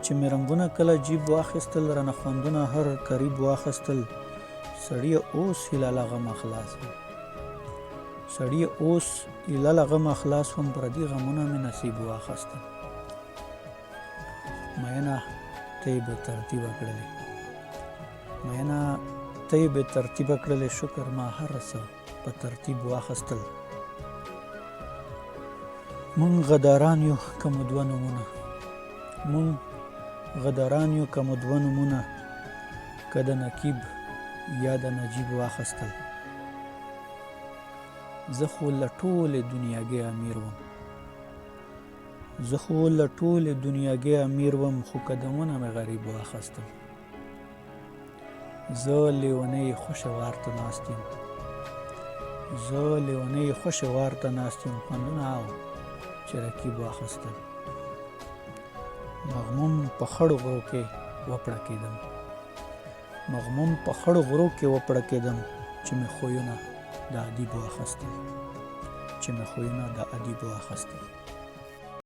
چې مې رنګونه کله جیب واخیستل، رانه خوندونه هر قریب واخیستل. سړیه اوس هیله له غمه خلاص وم، سړیه اوس هیله له غمه خلاص وم، پردي غمونه مې نصیب واخیستل. مینه ته یې بې ترتیبه کړلې، مینه ته یې بې ترتیبه کړلې، شکر ما هر څه په ترتیب واخیستل. مونږ غداران یو که مو دوه نومونه، مونږ غداران یو که مو دوه نومونه، که د نقیب یا د نجیب واخیستل. زه خو له ټولې دنیاګۍ امیر وم، زه خو له ټولې دنیاګۍ امیر وم، خو قدمونه مې غریب واخیستل. زه لیونی خوشې وار ته ناست یم، زه لیونی خوشې وار ته ناست یم، خوندونه او چې رقیب واخیستل. مغموم په خړو غرو کې وپړکېدم، مغموم په خړو غرو کې وپړکېدم، چې مې خویونه د ادیب واخیستل، چې مې خویونه د ادیب واخیستل.